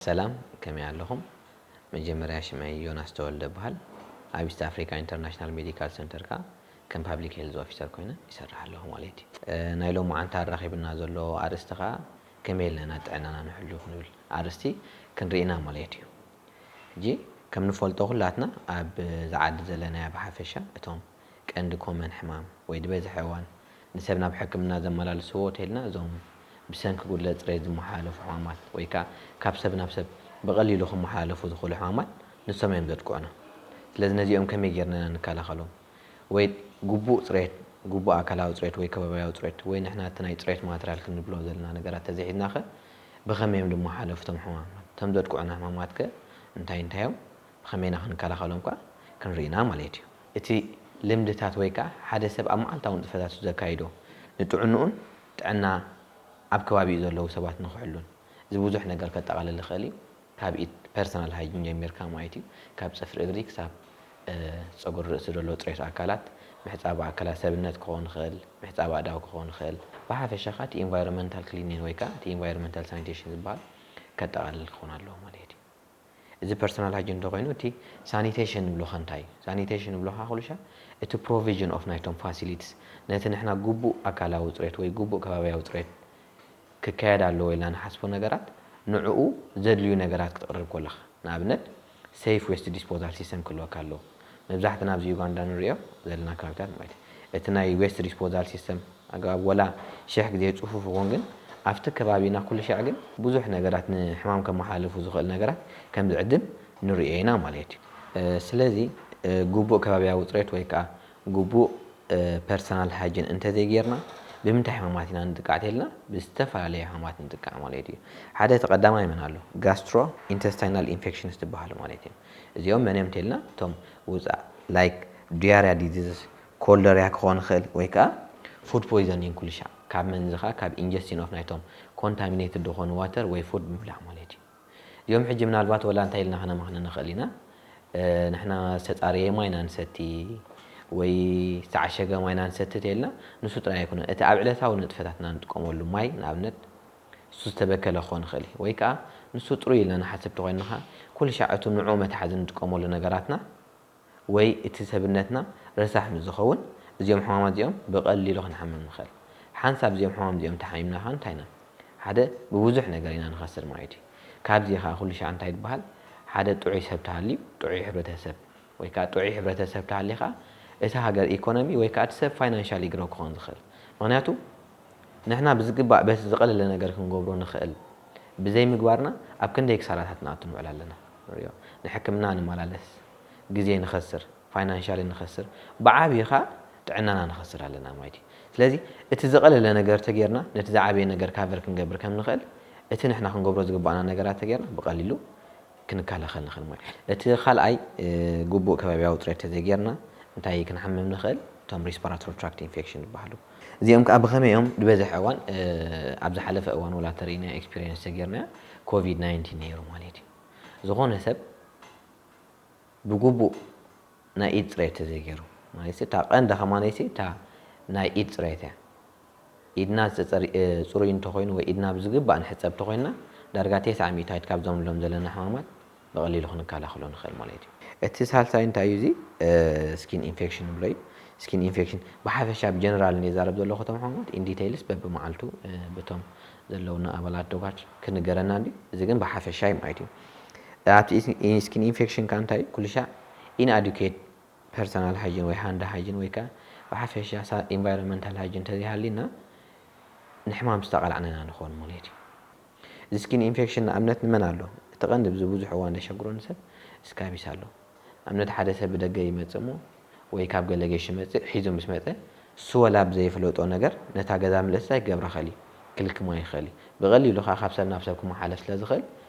ሰላም፣ ከመይ ኣለኹም? መጀመርያ ሽመይ ዮናስ ተወልደ እበሃል። ኣብ ኢስት ኣፍሪካ ኢንተርናሽናል ሜዲካል ሰንተር ከኣ ከም ፓብሊክ ሄልዝ ኦፊሰር ኮይነ ይሰርሕ ኣለኹ ማለት እዩ። እ፣ ናይ ሎማዓንቲ ኣራኺብና ዘሎ ኣርእስቲ ከኣ ከመይ ኢልና ኢና ጥዕናና ንሕሉ ክንብል ኣርእስቲ ክንርኢ ኢና ማለት እዩ። ሕጂ ከም ንፈልጦ ኩላትና ኣብዚ ዓዲ ዘለናዮ ብሓፈሻ እቶም ቀንዲ ኮመን ሕማም ወይ ዝበዝሐ እዋን ንሰብ ናብ ሕክምና ዘመላልስዎ ተልና እዞም ብሰንኪ ጉድለት ፅሬት ዝመሓላለፉ ሕማማት ወይ ከዓ ካብ ሰብ ናብ ሰብ ብቐሊሉ ክመሓላለፉ ዝኽእሉ ሕማማት ንሶም እዮም ዘጥቅዑና። ስለዚ ነዚኦም ከመይ ጌርና ኢና ንከላኸሎም? ወይ ግቡእ ፅሬት፣ ግቡእ ኣካላዊ ፅሬት ወይ ከባቢያዊ ፅሬት ወይ ንሕና እቲ ናይ ፅሬት ማትርያል ክንብሎ ዘለና ነገራት ተዘይሒዝናኸ ብኸመይ እዮም ዝመሓላለፉ እቶም ሕማማት? እቶም ዘጥቅዑና ሕማማት ከ እንታይ እንታይ እዮም? ብኸመይ ኢና ክንከላኸሎም ከኣ ክንርኢ ኢና ማለት እዩ። እቲ ልምድታት ወይ ከኣ ሓደ ሰብ ኣብ መዓልታዊ ንጥፈታቱ ዘካይዶ ንጥዕንኡን ጥዕና ኣብ ከባቢኡ ዘለዉ ሰባት ንኽሕሉን እዚ ብዙሕ ነገር ከጠቓልል ይኽእል እዩ። ካብ ኢድ ፐርሰናል ሃይጂን ጀሚርካ ማለት እዩ። ካብ ጽፍሪ እግሪ ክሳብ፣ እ፣ ጸጉሪ ርእሲ ዘሎ ጽሬት ኣካላት፣ ምሕጻብ ኣካላት ሰብነት ክኸውን ይኽእል፣ ምሕጻብ ኣእዳው ክኸውን ይኽእል። ብሓፈሻ ከኣ እቲ ኢንቫይሮንመንታል ክሊኒን ወይ ከኣ እቲ ኢንቫይሮንመንታል ሳኒቴሽን ዝበሃል ከጠቓልል ክኸውን ኣለዎ ማለት እዩ። እዚ ፐርሰናል ሃይጂን እንተኾይኑ እቲ ሳኒቴሽን ንብሎ ከ እንታይ እዩ? ሳኒቴሽን ንብሎ ከኣ ኩሉ ሻዕ እቲ ፕሮቪዥን ኦፍ ናይቶም ፋሲሊቲስ ነቲ ንሕና ግቡእ ኣካላዊ ጽሬት ወይ ግቡእ ከባቢያዊ ጽሬት ክካየድ ኣለዎ ኢልና ንሓስቦ ነገራት ንዕኡ ዘድልዩ ነገራት ክትቕርብ ከለኻ፣ ንኣብነት ሴፍ ዌስት ዲስፖዛል ሲስተም ክህልወካ ኣለዎ። መብዛሕትና ኣብዚ ዩጋንዳ ንሪኦ ዘለና ከባቢታት ማለት እዩ። እቲ ናይ ዌስት ዲስፖዛል ሲስተም ኣገባብ ወላ ሽሕ ግዜ ጽፉፍ ይኹን፣ ግን ኣብቲ ከባቢና ኩሉ ሻዕ ግን ብዙሕ ነገራት ንሕማም ከመሓላልፉ ዝኽእል ነገራት ከም ዝዕድም ንርእዮ ኢና ማለት እዩ። እ፣ ስለዚ፣ እ፣ ግቡእ ከባቢያዊ ጽሬት ወይ ከኣ ግቡእ፣ እ፣ ፐርሰናል ሃይጂን እንተዘይጌርና ብምንታይ ሕማማት ኢና ንጥቃዕ ተልና? ብዝተፈላለየ ሕማማት ንጥቃዕ ማለት እዩ። ሓደ እቲ ቀዳማይ መን ኣሎ? ጋስትሮ ኢንተስታይናል ኢንፌክሽንስ ዝበሃሉ ማለት እዩ። እዚኦም መን እዮም ተልና? እቶም ውጻእ ላይክ ዲያርያ ዲዚዝስ፣ ኮለርያ ክኾን ይኽእል ወይ ከኣ ፉድ ፖይዘኒንግ ኩሉ ሻዕ ካብ መንዝኻ ካብ ኢንጀስቲን ኦፍ ናይቶም ኮንታሚኔትድ ዝኾኑ ዋተር ወይ ፉድ ምብላዕ ማለት እዩ። እዚኦም ሕጂ ምናልባት ወላ እንታይ ኢልና ከነማኽነ ንኽእል ኢና፣ እ፣ ንሕና ዝተጻረየ ማይ ኢና ንሰቲ ወይ ዝተዓሸገ ማይ ኢና ንሰቲ ተይልና ንሱ ጥራይ ኣይኮነን። እቲ ኣብ ዕለታዊ ንጥፈታትና ንጥቀመሉ ማይ ንኣብነት ንሱ ዝተበከለ ክኾን ይኽእል እዩ። ወይ ከኣ ንሱ ጽሩይ ኢልና ንሓስብ ተኾይንና ከኣ ኩሉ ሻዕ እቲ ንዕኡ መትሓዚ ንጥቀመሉ ነገራትና ወይ እቲ ሰብነትና ረሳሕ ምስ ዝኸውን እዚኦም ሕማማት እዚኦም ብቐሊሉ ክንሓምም ንኽእል። ሓንሳብ እዚኦም ሕማም እዚኦም ተሓሚምና ከኣ እንታይ ኢና? ሓደ ብብዙሕ ነገር ኢና ንኸስር ማለት እዩ። ካብዚ ከኣ ኩሉ ሻዕ እንታይ ይበሃል? ሓደ ጥዑይ ሰብ ተሃልዩ ጥዑይ ሕብረተሰብ ወይ ከኣ ጥዑይ ሕብረተሰብ ተሃልዩ ከኣ እቲ ሃገር ኢኮኖሚ ወይ ከኣ እቲ ሰብ ፋይናንሻሊ ግሮ ክኾን ዝኽእል። ምኽንያቱ ንሕና ብዝግባእ በቲ ዝቐለለ ነገር ክንገብሮ ንኽእል ብዘይምግባርና ኣብ ክንደይ ክሳራታት ንኣቱ ንውዕል ኣለና። ንሪኦ። ንሕክምና ንመላለስ፣ ግዜ ንኸስር፣ ፋይናንሻሊ ንኸስር፣ ብዓብዪ ከኣ ጥዕናና ንኸስር ኣለና ማለት እዩ። ስለዚ እቲ ዝቐለለ ነገር ተጌርና ነቲ ዝዓበየ ነገር ካቨር ክንገብር ከም ንኽእል እቲ ንሕና ክንገብሮ ዝግባኣና ነገራት ተጌርና ብቐሊሉ ክንከላኸል ንኽእል ማለት እዩ። እቲ ካልኣይ፣ እ፣ ግቡእ ከባቢያዊ ጽሬት ተዘይጌርና እንታይ ክንሓምም ንኽእል? እቶም ሪስፓራቶሪ ትራክት ኢንፌክሽን ዝበሃሉ። እዚኦም ከኣ ብኸመይ እዮም ዝበዝሐ እዋን፣ እ፣ ኣብ ዝሓለፈ እዋን ወላ ተርእይና ኤክስፒሪየንስ ተጌርና ኮቪድ ናይንቲን ነይሩ ማለት እዩ። ዝኾነ ሰብ ብግቡእ ናይ ኢድ ጽሬት ተዘይገይሩ ማለት እታ ቀንዲ ከማነይሲ እታ ናይ ኢድ ጽሬት እያ። ኢድና ዝተጸሪ-፣ እ፣ ጽሩይ እንተኾይኑ ወይ ኢድና ብዝግባእ ንሕጸብ እንተኾይንና ዳርጋ ተስዓ ሚእታዊት ካብዞም ንብሎም ዘለና ሕማማት ብቐሊሉ ክንከላኸሎ ንኽእል ማለት እዩ። እቲ ሳልሳይ እንታይ እዩ? እዚ፣ እ፣ ስኪን ኢንፌክሽን ንብሎ እዩ። ስኪን ኢንፌክሽን ብሓፈሻ ብጀነራል እየ ዛረብ ዘለኹ፣ እቶም ሕማማት ኢን ዲቴይልስ በብመዓልቱ፣ እ፣ በቶም ዘለውና ኣባላት ዶባት ክንገረና እንዲ፣ እዚ ግን ብሓፈሻ እዩ ማለት እዩ። ኣብቲ ኢስ-፣ ስኪን ኢንፌክሽን ከኣ እንታይ እዩ? ኩሉ ሻዕ ኢንኣዲኩዌት ፐርሰናል ሃይጂን ወይ ሃንድ ሃይጂን ወይ ከኣ ብሓፈሻ ሳ-፣ ኢንቫይሮንመንታል ሃይጂን እንተዘይሃልዩና ንሕማም ዝተቓላዕና ኢና ንኸውን ማለት እዩ። እዚ ስኪን ኢንፌክሽን ንኣብነት ንመን ኣሎ? እቲ ቀንዲ ብዚ ብዙሕ እዋን ዘሸግሮ ንሰብ ስካቢስ ኣሎ። ንኣብነት ሓደ ሰብ ብደገ ይመጽእ እሞ ወይ ካብ ገለ ጌሽ ይመጽእ፣ ሒዙ ምስ መጸ እሱ ወላ ብዘይፍለጦ ነገር ነታ ገዛ ምልእቲ እንታይ ክገብራ ይኽእል እዩ? ክልክማ ይኽእል እዩ። ብቐሊሉ ከኣ ካብ ሰብ ናብ ሰብ ክመሓለፍ ስለ ዝኽእል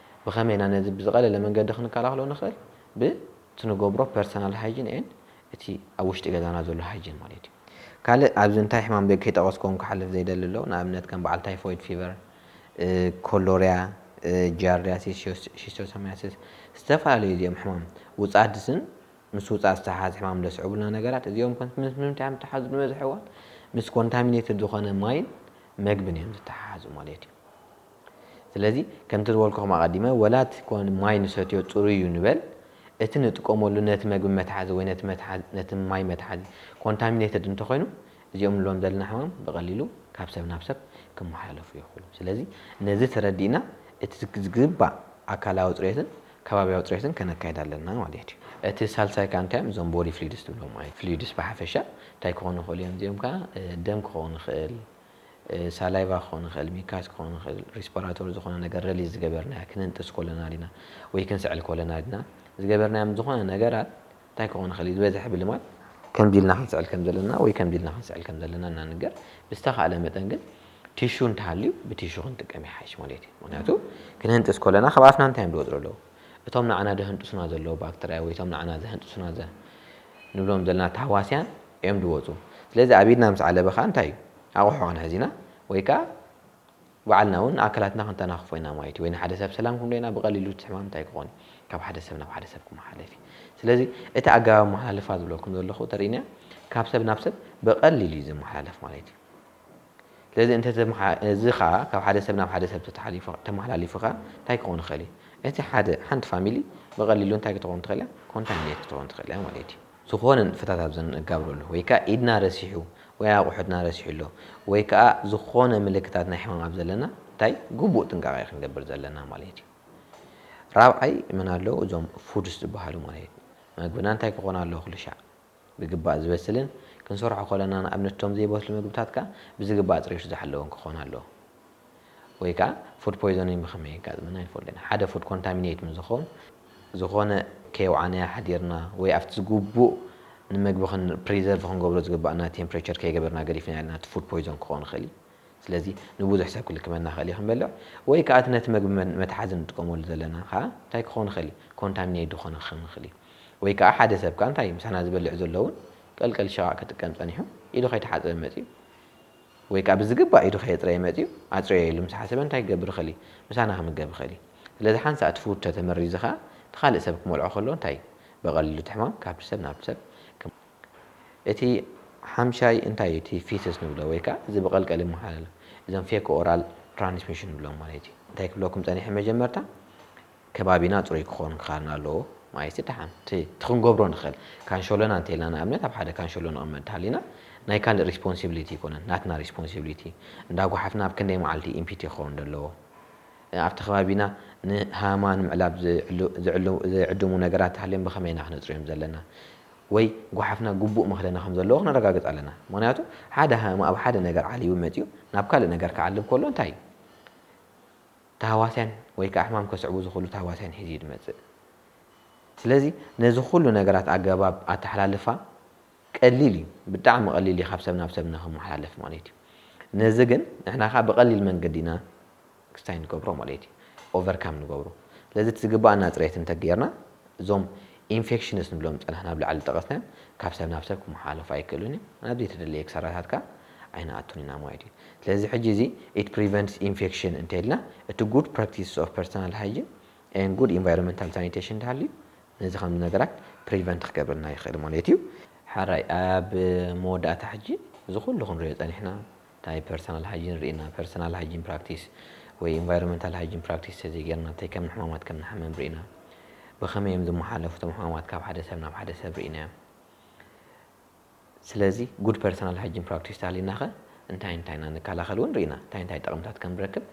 ብኸመይ ኢና ነዚ ብዝቐለለ መንገዲ ክንከላኸሎ ንኽእል? ብቲ ንገብሮ ፐርሰናል ሃይጂን ኤንድ እቲ ኣብ ውሽጢ ገዛና ዘሎ ሃይጂን ማለት እዩ። ካልእ ኣብዚ እንታይ ሕማም ደግ ከይጠቐስኩም ክሓልፍ ዘይደሊ ኣሎ። ንኣብነት ከም በዓል ታይፎይድ ፊቨር፣ እ፣ ኮሎርያ፣ እ፣ ጃርዲያሲስ፣ ሺስቶሶሚያሲስ፣ ዝተፈላለዩ እዚኦም ሕማም ውጻድስን ምስ ውጻእ ዝተሓሓዝ ሕማም ዘስዕቡልና ነገራት እዚኦም ኮን-፣ ምስ ምንታይ እዮም ዝተሓሓዙ? ዝበዝሐ እዋን ምስ ኮንታሚኔትድ ዝኾነ ማይን መግብን እዮም ዝተሓሓዙ ማለት እዩ። ስለዚ ከምቲ ዝበልኩኹም ኣቐዲመ፣ ወላ እቲ ኮን-፣ ማይ ንሰትዮ ጽሩይ እዩ ንበል፣ እቲ ንጥቀመሉ ነቲ መግቢ መትሓዚ ወይ ነቲ መትሓዚ፣ ነቲ ማይ መትሓዚ ኮንታሚኔትድ እንተኾይኑ፣ እዚኦም ንብሎም ዘለና ሕማም ብቐሊሉ ካብ ሰብ ናብ ሰብ ክመሓላለፉ ይኽእሉ። ስለዚ ነዚ ተረዲእና እቲ ዝግባእ ኣካላዊ ጽሬትን ከባቢያዊ ጽሬትን ከነካይድ ኣለና ማለት እዩ። እቲ ሳልሳይ ከኣ እንታይ እዮም? እዞም ቦዲ ፍሉይድስ ትብሎም ማለት ፍሉይድስ ብሓፈሻ እንታይ ክኾኑ ይኽእሉ እዮም? እዚኦም ከኣ ደም ክኸውን ይኽእል፣ ሳላይቫ ክኾን ይኽእል፣ ሚካስ ክኾን ይኽእል፣ ሪስፓራቶሪ ዝኾነ ነገር ረሊዝ ዝገበርናዮ፣ ክንንጥስ ኮለና ዲና ወይ ክንስዕል ኮለና ዲና ዝገበርናዮም ዝኾነ ነገራት እንታይ ክኾን ይኽእል እዩ? ዝበዝሕ ብልማድ ከምዚ ኢልና ክንስዕል ከም ዘለና ወይ ከምዚ ኢልና ክንስዕል ከም ዘለና እናንገር፣ ብዝተኻእለ መጠን ግን ቲሹ እንተሃልዩ ብቲሹ ክንጥቀም ይሓይሽ ማለት እዩ። ምኽንያቱ ክንህንጥስ ኮለና ካብ ኣፍና እንታይ እዮም ዝወፅኡ ኣለዉ? እቶም ንዓና ዘህንጥሱና ዘለዉ ባክተርያ ወይ እቶም ንዓና ዘህንጥሱና ዘ-፣ ንብሎም ዘለና ተሃዋስያን እዮም ዝወፁ። ስለዚ ኣብ ኢድና ምስ ዓለበ ከዓ እንታይ እዩ? ኣቑሑ ክንሕዝ ኢና ወይ ከዓ ባዕልና እውን ኣካላትና ክንተናኽፎ ኢና ማለት እዩ። ወይ ንሓደ ሰብ ሰላም ክንብሎ ኢና፣ ብቐሊሉ እቲ ሕማም እንታይ ክኾን እዩ? ካብ ሓደ ሰብ ናብ ሓደ ሰብ ክመሓለፍ እዩ። ስለዚ እቲ ኣገባብ ኣመሓላልፋ ዝብለኩም ዘለኹ ተርእይና ካብ ሰብ ናብ ሰብ ብቐሊሉ እዩ ዝመሓላለፍ ማለት እዩ። ስለዚ እንተ ተመሓ-፣ እዚ ኸዓ ካብ ሓደ ሰብ ናብ ሓደ ሰብ ተተሓሊፉ-፣ ተመሓላሊፉ ኸዓ እንታይ ክኸውን ይኽእል እዩ? እቲ ሓደ፣ ሓንቲ ፋሚሊ ብቐሊሉ እንታይ ክትኸውን ትኽእል እያ? ኮንታሚኔት ክትኸውን ትኽእል እያ ማለት እዩ። ዝኾነ ንጥፈታት ኣብ ዘንጋብረሉ ወይ ከዓ ኢድና ረሲሑ ወይ ኣቑሑትና ረሲሑ ኣሎ ወይ ከዓ ዝኾነ ምልክታት ናይ ሕማም ኣብ ዘለና እንታይ ግቡእ ጥንቃቄ ክንገብር ዘለና ማለት እዩ። ራብዓይ መን ኣለዉ? እዞም ፉድስ ዝበሃሉ ማለት እዩ። መግብና እንታይ ክኾን ኣለዎ? ኩሉ ሻዕ ብግባእ ዝበስልን ክንሰርሖ ከለና ንኣብነት እቶም ዘይበስሉ ምግብታት ከዓ ብዝግባእ ፅሬቱ ዝሓለወን ክኾን ኣለዎ። ወይ ከዓ ፉድ ፖይዞኒንግ ብኸመይ የጋጥመና ይፈልጥ ኢና። ሓደ ፉድ ኮንታሚኔት ምስ ዝኸውን ዝኾነ ከየውዓናዮ ሓዲርና ወይ ኣብቲ ዝግቡእ ንመግቢ ክን-፣ ፕሪዘርቭ ክንገብሮ ዝግባእና ቴምፕሬቸር ከይገበርና ገዲፍና ኢልና እቲ ፉድ ፖይዞን ክኸውን ይኽእል እዩ። ስለዚ ንብዙሕ ሰብ ክልክመና ይኽእል እዩ ክንበልዕ ወይ ከዓ እቲ ነቲ መግቢ መ-፣ መትሓዚ ንጥቀመሉ ዘለና ከዓ እንታይ ክኸውን ይኽእል እዩ? ኮንታሚኔት ዝኾነ ክኸውን ይኽእል እዩ። ወይ ከዓ ሓደ ሰብ ከዓ እንታይ ምሳና ዝበልዕ ዘሎ እውን ቀልቀል ሸቓቕ ክጥቀም ጸኒሑ ኢዱ ከይተሓጸበ መጺኡ ወይ ከዓ ብዝግባእ ኢዱ ከየጽረየ መጺኡ ኣጽረዮ ኢሉ ምስ ሓሰበ እንታይ ክገብር ይኽእል እዩ? ምሳና ክምገብ ይኽእል እዩ። ስለዚ ሓንሳእ እቲ ፉድ ተተመሪዙ ከዓ እቲ ካልእ ሰብ ክመልዖ ከሎ እንታይ ብቐሊሉ እቲ ሕማም ካብቲ ሰብ ናብቲ ሰብ ክም-፣ እቲ ሓምሻይ እንታይ እዩ? እቲ ፊስስ ንብሎ ወይ ከዓ እዚ ብቐልቀል ይመሓላለፍ። እዞም ፌኮ ኦራል ትራንስሚሽን ንብሎም ማለት እዩ። እንታይ ክብለኩም ጸኒሐ መጀመርታ? ከባቢና ጽሩይ ክኾን ክኻን ኣለዎ። ማይሲ ደሓን እቲ፣ እቲ ክንገብሮ ንኽእል። ካንሸሎና እንተኢልና ንኣብነት ኣብ ሓደ ካንሸሎ ንቕመጥ እንተሃሊና ናይ ካልእ ሪስፖንሲቢሊቲ ኣይኮነን፣ ናትና ሪስፖንሲቢሊቲ። እንዳ ጓሓፍና ኣብ ክንደይ መዓልቲ ኢምፒቲ ክኸውን ዘለዎ? ኣብቲ ከባቢና ንሃማ ንምዕላብ ዝዕሉ-፣ ዝዕሉ-፣ ዝዕድሙ ነገራት ተሃልዮም ብኸመይ ኢና ክነጽርዮም ዘለና? ወይ ጓሓፍና ግቡእ መኽደኒ ከም ዘለዎ ክነረጋግጽ ኣለና። ምኽንያቱ ሓደ ሃማ ኣብ ሓደ ነገር ዓሊቡ መጺኡ ናብ ካልእ ነገር ክዓልብ ከሎ እንታይ እዩ? ተሃዋስያን ወይ ከዓ ሕማም ከስዕቡ ዝኽእሉ ተሃዋስያን ሒዙ እዩ ዝመጽእ። ስለዚ ነዚ ኩሉ ነገራት ኣገባብ ኣተሓላልፋ ቀሊል እዩ፣ ብጣዕሚ ቀሊል እዩ ካብ ሰብ ናብ ሰብ ንኽመሓላለፍ ማለት እዩ። ነዚ ግን ንሕና ከዓ ብቐሊል መንገዲ ኢና ክስታይ ንገብሮ ማለት እዩ፣ ኦቨርካም ንገብሮ። ስለዚ እቲ ዝግባኣና ፅሬት እንተጌርና እዞም ኢንፌክሽንስ ንብሎም ዝፀናሕና ኣብ ላዕሊ ዝጠቐስናዮም ካብ ሰብ ናብ ሰብ ክመሓላለፉ ኣይክእሉን እዮም። ናብ ዘይተደለየ ክሳራታት ከዓ ኣይንኣቱን ኢና ማለት እዩ። ስለዚ ሕጂ እዚ it prevents infection እንተኢልና እቲ good practice of personal hygiene and good environmental sanitation እንተሃልዩ ነዚ ከም ነገራት ፕሪቨንት ክገብርልና ይኽእል ማለት እዩ። ሓራይ ኣብ መወዳእታ ሕጂ እዚ ኩሉ ክንሪኦ ፀኒሕና እንታይ ፐርሰናል ሃይጂን ርኢና፣ ፐርሰናል ሃይጂን ፕራክቲስ ወይ ኢንቫይሮንመንታል ሃይጂን ፕራክቲስ ተዘይጌርና እንታይ ከም ሕማማት ከም ንሓመም ርኢና፣ ብኸመይ እዮም ዝመሓለፉ እቶም ሕማማት ካብ ሓደ ሰብ ናብ ሓደ ሰብ ርኢናዮም። ስለዚ ጉድ ፐርሰናል ሃይጂን ፕራክቲስ ተሃሊናኸ እንታይ እንታይ ኢና ንከላኸል እውን ርኢና፣ እንታይ እንታይ ጠቕምታት ከም ንረክብ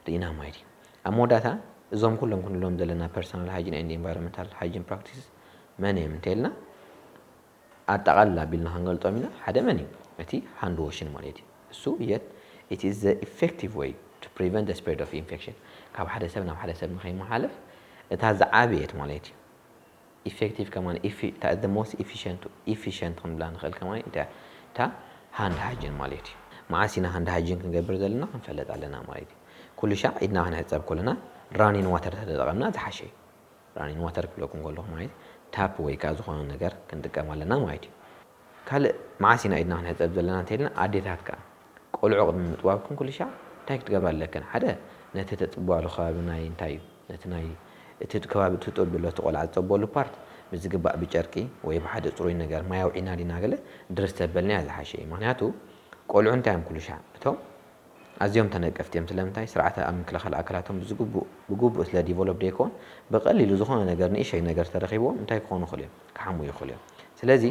ርኢና ማለት እዩ። ኣብ መወዳእታ እዞም ኩሎም ክንብሎም ዘለና ፐርሰናል ሃይጂን ኤንድ ኢንቫይሮንመንታል ሃይጂን ፕራክቲስ መን እዮም እንተልና ኣጠቓልል ኣቢልና ክንገልጾም ኢና። ሓደ መን እዩ? እቲ ሃንድ ዋሽን ማለት እዩ። እሱ የት it is the effective way to prevent the spread of infection ካብ ሓደ ሰብ ናብ ሓደ ሰብ ንኸይመሓለፍ እታ ዝዓበየት ማለት እዩ። ኢፌክቲቭ ከማን ኢፊ-፣ እታ the most efficient፣ ኢፊሽንት ክንብላ ንኽእል ከማን እንታይ እያ? እታ ሃንድ ሃይጂን ማለት እዩ። መዓስ ኢና ሃንድ ሃይጂን ክንገብር ዘለና ክንፈልጥ ኣለና ማለት እዩ። ኩሉ ሻዕ ኢድና ክንሕጸብ ከለና ራኒን ዋተር ተተጠቐምና ዝሓሸ እዩ። ራኒን ዋተር ክብለኩም ከለኹ ማለት ታፕ ወይ ከዓ ዝኾነ ነገር ክንጥቀም ኣለና ማለት እዩ። ካልእ መዓስ ኢና ኢድና ክንሕጸብ ዘለና እንተኢልና ኣዴታት ከዓ ቆልዑ ቅድሚ ምጥባብክን ኩሉ ሻዕ እንታይ ክትገብራ ኣለክን? ሓደ ነቲ ተጽብባሉ ከባቢ ናይ እንታይ እዩ? ነቲ ናይ እቲ ከባቢ እቲ ጡብ ኣሎ እቲ ቆልዓ ዝጸበሉ ፓርት ብዝግባእ ብጨርቂ ወይ ብሓደ ጽሩይ ነገር ማይ ኣውዒና ዲና ገለ ድርስ ተበልናያ ዝሓሸ እዩ። ምኽንያቱ ቆልዑ እንታይ እዮም ኩሉ ሻዕ እቶም ኣዝዮም ተነቀፍቲ እዮም። ስለምንታይ? ስርዓተ ኣብ ምክልኻል ኣካላቶም ብዝግቡእ ብግቡእ ስለ ዲቨሎፕ ዘይኮን፣ ብቐሊሉ ዝኾነ ነገር፣ ንእሸይ ነገር ተረኺብዎም እንታይ ክኾኑ ይኽእሉ እዮም? ክሓሙ ይኽእሉ እዮም። ስለዚ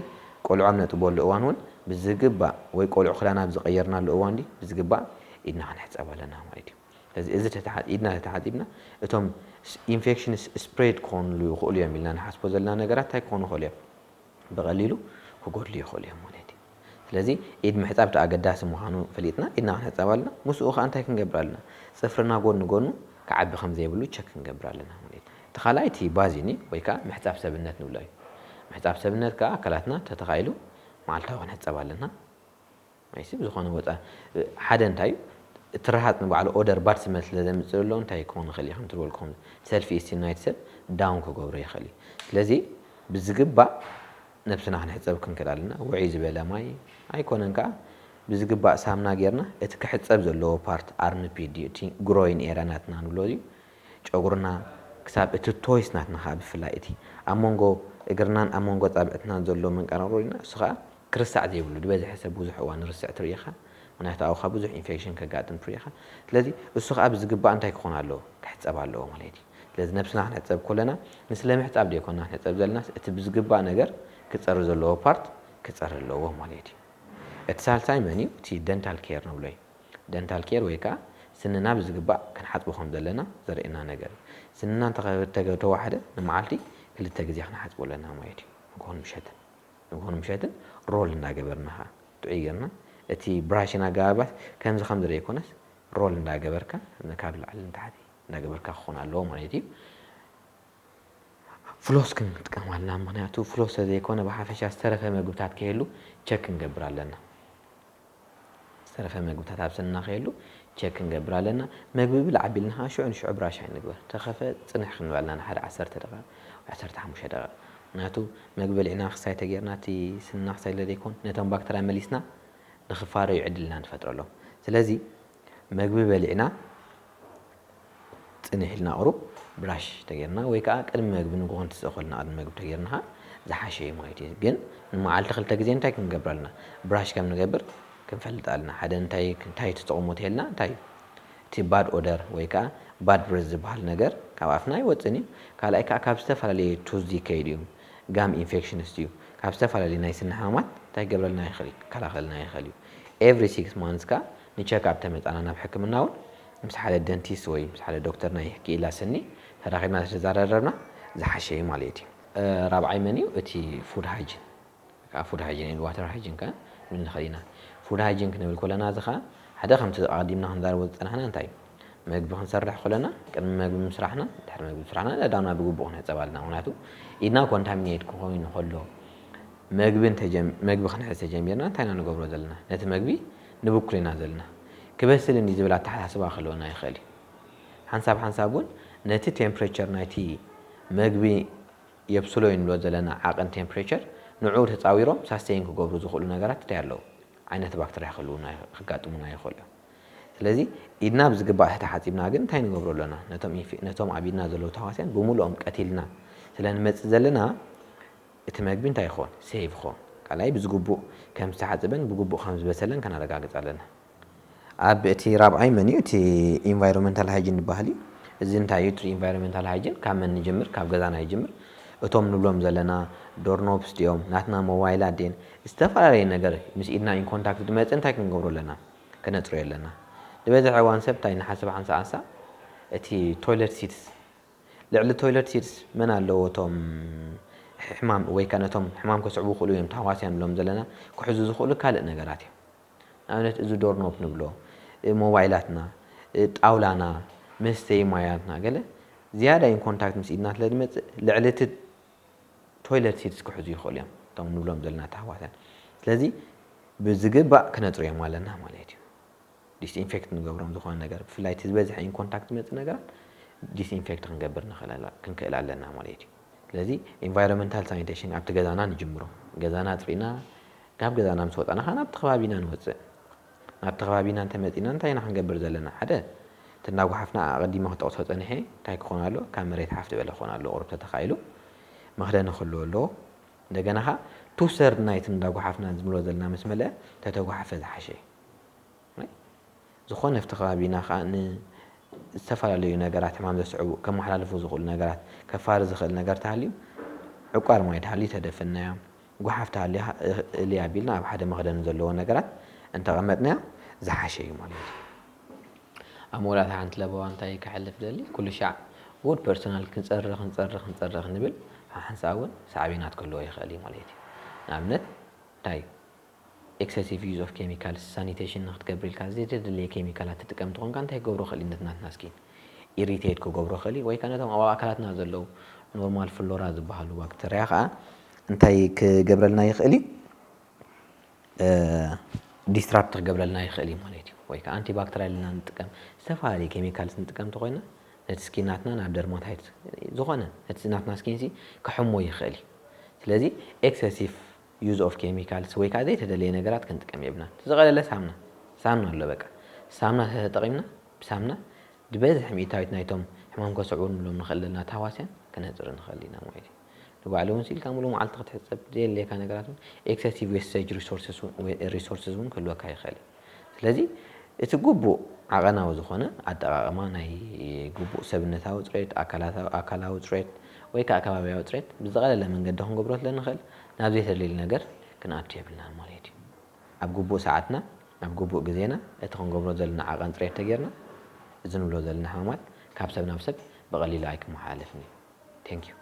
ቆልዑ ኣብ ነጥበሉ እዋን እውን ብዝግባእ፣ ወይ ቆልዑ ክዳን ኣብ ዝቐየርናሉ እዋን ድዩ ብዝግባእ ኢድና ክንሕጸብ ኣለና ማለት እዩ። ስለዚ እዚ ተተሓ-፣ ኢድና ተተሓጺብና፣ እቶም ኢንፌክሽንስ ስፕሬድ ክኾኑሉ ይኽእሉ እዮም ኢልና ንሓስቦ ዘለና ነገራት እንታይ ክኾኑ ይኽእሉ እዮም? ብቐሊሉ ክጎድሉ ይኽእሉ እዮም ማለት እዩ። ስለዚ ኢድ ምሕጻብ እቲ ኣገዳሲ ምዃኑ ፈሊጥና ኢድና ክንሕጸብ ኣለና። ምስኡ ከኣ እንታይ ክንገብር ኣለና? ጽፍርና ጎኒ ጎኑ ክዓቢ ከም ዘይብሉ ቸክ ክንገብር ኣለና ማለት እዩ። እቲ ካልኣይ እቲ ባዚኒ ወይ ከኣ ምሕጻብ ሰብነት ንብሎ እዩ። ምሕጻብ ሰብነት ከኣ ኣካላትና ተተኻኢሉ መዓልታዊ ክንሕጸብ ኣለና። ኣይሲ ብዝኾነ ወጻ ሓደ እንታይ እዩ? እቲ ረሃጽ ንባዕሉ ኦደር ባድ ስመል ስለ ዘምጽእ ዘሎ እንታይ ክኾን ይኽእል እዩ? ከም ትበልኩም ሰልፊ ኢስቲም ናይቲ ሰብ ዳውን ክገብሮ ይኽእል እዩ። ስለዚ ብዝግባእ ነብስና ክንሕጸብ ክንክእል ኣለና። ውዕይ ዝበለ ማይ ኣይኮነን ከኣ ብዝግባእ ሳምና ጌርና እቲ ክሕጸብ ዘለዎ ፓርት ኣርምፒት ድዩ እቲ ግሮይን ኤርያ ናትና ንብሎ ድዩ ጨጉርና ክሳብ እቲ ቶይስ ናትና ከኣ ብፍላይ እቲ ኣብ መንጎ እግርናን ኣብ መንጎ ጻብዕትናን ዘሎ መንቀራሮ ኢልና እሱ ከኣ ክርሳዕ ዘይብሉ ዝበዝሐ ሰብ ብዙሕ እዋን ርስዕ ትርኢ ኢኻ። ምክንያቱ ኣብኡ ከኣ ብዙሕ ኢንፌክሽን ከጋጥም ትርኢ ኢኻ። ስለዚ እሱ ከኣ ብዝግባእ እንታይ ክኾን ኣለዎ? ክሕጸብ ኣለዎ ማለት እዩ። ስለዚ ነብስና ክንሕጸብ ከለና ንስለ ምሕጻብ ዘይኮና ክንሕጸብ ዘለናስ እቲ ብዝግባእ ነገር ክጸሪ ዘለዎ ፓርት ክጸሪ ኣለዎ ማለት እዩ። እቲ ሳልሳይ መን እዩ? እቲ ደንታል ኬር ንብሎ እዩ። ደንታል ኬር ወይ ከኣ ስንና ብዝግባእ ክንሓጽቦ ከም ዘለና ዘርእየና ነገር እዩ። ስንና እንተ ተዋሕደ ንመዓልቲ ክልተ ግዜ ክንሓጽቦ ኣለና ማለት እዩ። ንግሆን ምሸትን። ንግሆን ምሸትን ሮል እንዳገበርና ኸዓ ጥዑይ ጌርና እቲ ብራሽን ኣገባባት ከምዚ ከምዚ ዘይኮነስ ሮል እንዳገበርካ ካብ ላዕሊ ንታሕቲ እንዳገበርካ ክኾን ኣለዎ ማለት እዩ። ፍሎስ ክንጥቀም ኣለና። ምኽንያቱ ፍሎስ ስለዘይኮነ ብሓፈሻ ዝተረፈ መግብታት ከይህሉ ቸክ ክንገብር ኣለና። ዝተረፈ መግብታት ኣብ ስንና ከይህሉ ቸክ ክንገብር ኣለና። መግቢ ብላዕ ኣቢልና ከዓ ሽዑ ንሽዑ ብራሽ ኣይንግበር። ተኸፈ ጽንሕ ክንበልና ንሓደ ዓሰርተ ደቂቕ ወይ ዓሰርተ ሓሙሽተ ደቂቕ። ምኽንያቱ መግቢ በሊዕና ክሳይ ተጌርና እቲ ስንና ክሳይ ለደይኮን ነቶም ባክተርያ መሊስና ንኽፋረዩ ዕድልና ንፈጥረሎም። ስለዚ መግቢ በሊዕና ጽንሕ ኢልና ቁሩብ ብራሽ ተጌርና ወይ ከዓ ቅድሚ መግቢ ንግሆ እንትስእ ከልና ቅድሚ መግቢ ተጌርና ከዓ ዝሓሸ እዩ ማለት እዩ። ግን ንመዓልቲ ክልተ ግዜ እንታይ ክንገብር ኣለና? ብራሽ ከም ንገብር ክንፈልጥ ኣለና። ሓደ እንታይ እንታይ ትጥቕሙ ተልና እንታይ እዩ? እቲ ባድ ኦደር ወይ ከዓ ባድ ብሬዝ ዝበሃል ነገር ካብ ኣፍና ኣይወፅን እዩ። ካልኣይ ከዓ ካብ ዝተፈላለዩ ቱዝ ይከይድ እዩ። ጋም ኢንፌክሽንስ እዩ። ካብ ዝተፈላለዩ ናይ ስኒ ሕማማት እንታይ ክገብረልና ይኽእል እዩ? ክከላኸልና ይኽእል እዩ። ኤቭሪ ሲክስ ማንስ ከዓ ንቸክ ኣፕ ተመፃና ናብ ሕክምና እውን ምስ ሓደ ደንቲስት ወይ ምስ ሓደ ዶክተር ናይ ክኢላ ስኒ ተራኺብና ተዘራረብና ዝሓሸ እዩ ማለት እዩ። ራብዓይ መን እዩ? እቲ ፉድ ሃይጂን ከዓ ፉድ ሃይጂን ኢሉ ዋተር ሃይጂን ከዓ ንብል ንኽእል ኢና። ፉድ ሃይጂን ክንብል ከለና እዚ ከዓ ሓደ ከምቲ ኣቐዲምና ክንዛረቦ ዝፀናሕና እንታይ እዩ? መግቢ ክንሰርሕ ከለና ቅድሚ መግቢ ምስራሕና ድሕሪ መግቢ ምስራሕና ኣእዳውና ብግቡእ ክንሕፀብ ኣለና። ምክንያቱ ኢድና ኮንታሚኔት ክኾይኑ ከሎ መግቢ እንተጀም-፣ መግቢ ክንሕዝ ተጀሚርና እንታይ ኢና ንገብሮ ዘለና? ነቲ መግቢ ንብኩል ኢና ዘለና። ክበስል እንዲ ዝብል ኣተሓሳስባ ክህልወና ይኽእል እዩ። ሓንሳብ ሓንሳብ እውን ነቲ ቴምፕሬቸር ናይቲ መግቢ የብስሎ እዩ ንብሎ ዘለና ዓቐን ቴምፕሬቸር ንዕኡ ተፃዊሮም ሳስቴይን ክገብሩ ዝኽእሉ ነገራት እንታይ ኣለዉ? ዓይነት ባክተርያ ክህልዉና ይኽ-፣ ክጋጥሙና ይኽእሉ እዮም። ስለዚ ኢድና ብዝግባእ ተተሓፂብና ግን እንታይ ንገብሮ ኣለና? ነቶም ኢንፌ-፣ ነቶም ኣብ ኢድና ዘለዉ ተዋስያን ብምሉኦም ቀቲልና ስለ ንመፅእ ዘለና እቲ መግቢ እንታይ ይኾን? ሴቭ ይኾን። ካልኣይ ብዝግቡእ ከም ዝተሓፅበን ብግቡእ ከም ዝበሰለን ከነረጋግፅ ኣለና። ኣብ እቲ ራብዓይ መን እዩ? እቲ ኢንቫይሮንመንታል ሃይጂን ዝበሃል እዩ። እዚ እንታይ እዩ? እቲ ኢንቫይሮንመንታል ሃይጂን ካብ መን ንጅምር? ካብ ገዛና ይጅምር። እቶም ንብሎም ዘለና ዶርኖብስ ድዮም? ናትና ሞባይላት ድየን? ዝተፈላለየ ነገር ምስ ኢድና ኢን ኮንታክት ዝመፅእ እንታይ ክንገብሮ ኣለና? ከነፅርዮ ኣለና። ዝበዝሐ እዋን ሰብ እንታይ ንሓስብ ሓንሳ ሓንሳ እቲ ቶይለት ሲትስ ልዕሊ ቶይለት ሲትስ መን ኣለዎ? እቶም ሕማም ወይ ከኣ ነቶም ሕማም ከስዕቡ ይኽእሉ እዮም ተሃዋስያን ንብሎም ዘለና ክሕዙ ዝኽእሉ ካልእ ነገራት እዮም። ንኣብነት እዚ ዶርኖብ ንብሎ፣ እ፣ ሞባይላትና፣ እ፣ ጣውላና፣ መስተዪ ማያትና ገለ ዝያዳ ኢን ኮንታክት ምስ ኢድና ስለ ዝመጽእ ልዕሊ እቲ ቶይለት ሲትስ ክሕዙ ይኽእሉ እዮም እቶም ንብሎም ዘለና ተሃዋስያን። ስለዚ ብዝግባእ ክነጽርዮም ኣለና ማለት እዩ። ዲስኢንፌክት ንገብሮም ዝኾነ ነገር ብፍላይ እቲ ዝበዝሐ ኢን ኮንታክት ዝመጽእ ነገራት ዲስኢንፌክት ክንገብር ንኽእል ኣለ-፣ ክንክእል ኣለና ማለት እዩ። ስለዚ ኢንቫይሮንመንታል ሳኒቴሽን ኣብቲ ገዛና ንጅምሮ። ገዛና ኣጽሪና ካብ ገዛና ምስ ወጻና ኸዓ ናብቲ ከባቢና ንወጽእ። ናብቲ ከባቢና እንተመጺና እንታይ ኢና ክንገብር ዘለና? ሓደ እቲ እንዳጓሓፍና ኣቐዲመ ክጠቕሶ ጸኒሐ እንታይ ክኾን ኣለዎ? ካብ መሬት ሓፍ ዝበለ ክኾን ኣለዎ። ቁሩብ ተተኻኢሉ መኽደኒ ክህልዎ ኣለዎ። እንደገና ኸዓ ቱ ሰርድ ናይቲ እንዳጓሓፍና ዝምሎ ዘለና ምስ መለአ ተተጓሓፈ ዝሓሸ እዩ። ዝኾነ ኣብቲ ከባቢና ከዓ ንዝተፈላለዩ ነገራት ሕማም ዘስዕቡ ከመሓላልፉ ዝኽእሉ ነገራት ከፋሪ ዝኽእል ነገር ተሃልዩ ዕቋር ማይ ተሃልዩ ተደፍናዮ፣ ጓሓፍ ተሃልዩ እሊ ኣቢልና ኣብ ሓደ መኽደኒ ዘለዎ ነገራት እንተቐመጥናዮ ዝሓሸ እዩ ማለት እዩ። ኣብ መወዳእታ ሓንቲ ለበዋ እንታይ ከሕልፍ ደሊ፣ ኩሉ ሻዕ ውድ ፐርሶናል ክንጸርኽ ክንጸርኽ ክንጸርኽ ንብል ሓንሳእ እውን ሳዕቤናት ክህልዎ ይኽእል እዩ ማለት እዩ። ንኣብነት እንታይ ኤክሰሲቭ ዩዝ ኦፍ ኬሚካልስ ሳኒቴሽን ንክትገብር ኢልካ ዘይተደለየ ኬሚካላት ትጥቀም ትኾንካ እንታይ ክገብሮ ክእል ነቲ ናትና ስኪን ኢሪቴት ክገብሮ ክእል ወይ ከዓ ነቶም ኣብ ኣካላትና ዘለዉ ኖርማል ፍሎራ ዝበሃሉ ባክተርያ ከዓ እንታይ ክገብረልና ይኽእል እዩ? ዲስትራፕት ክገብረልና ይኽእል እዩ ማለት እዩ። ወይ ከዓ ኣንቲባክተሪያል ኢና ንጥቀም፣ ዝተፈላለዩ ኬሚካልስ ንጥቀም እንተኮይና ነቲ ስኪን ናትና ናብ ደርማታይት ዝኾነ ነቲ ናትና ስኪን ሲ ክሕሞ ይኽእል እዩ። ስለዚ ኤክሰሲቭ ዩዝ ኦፍ ኬሚካልስ ወይ ከዓ ዘይተደለየ ነገራት ክንጥቀም የብልናን። ዝቐለለ ሳምና ሳምና ኣሎ በቃ ሳምና ተተጠቒምና ብሳምና ዝበዝሕ ሚእታዊት ናይቶም ሕማም ከስዕቡ ንብሎም ንኽእል ዘለና ተሃዋስያን ክነጽሪ ንኽእል ኢና ማለት እዩ። ንባዕሉ እውን ስኢልካ ሙሉ መዓልቲ ክትሕጸብ ዘየድልየካ ነገራት እውን ኤክሰሲቭ ዌስቴጅ ሪሶርስስ እውን ክህልወካ ይኽእል እዩ። ስለዚ እቲ ግቡእ ዓቐናዊ ዝኾነ ኣጠቓቕማ ናይ ግቡእ ሰብነታዊ ጽሬት፣ ኣካላታዊ ኣካላዊ ጽሬት ወይ ከዓ ከባብያዊ ጽሬት ብዝቐለለ መንገዲ ክንገብሮ ስለ ንኽእል ናብ ዘይተደልዩ ነገር ክንኣቱ የብልናን ማለት እዩ። ኣብ ግቡእ ሰዓትና ኣብ ግቡእ ግዜና እቲ ክንገብሮ ዘለና ዓቐን ጽሬት ተጌርና እዚ ንብሎ ዘለና ሕማማት ካብ ሰብ ናብ ሰብ ብቐሊሉ ኣይክመሓላለፍን እዩ። Thank you።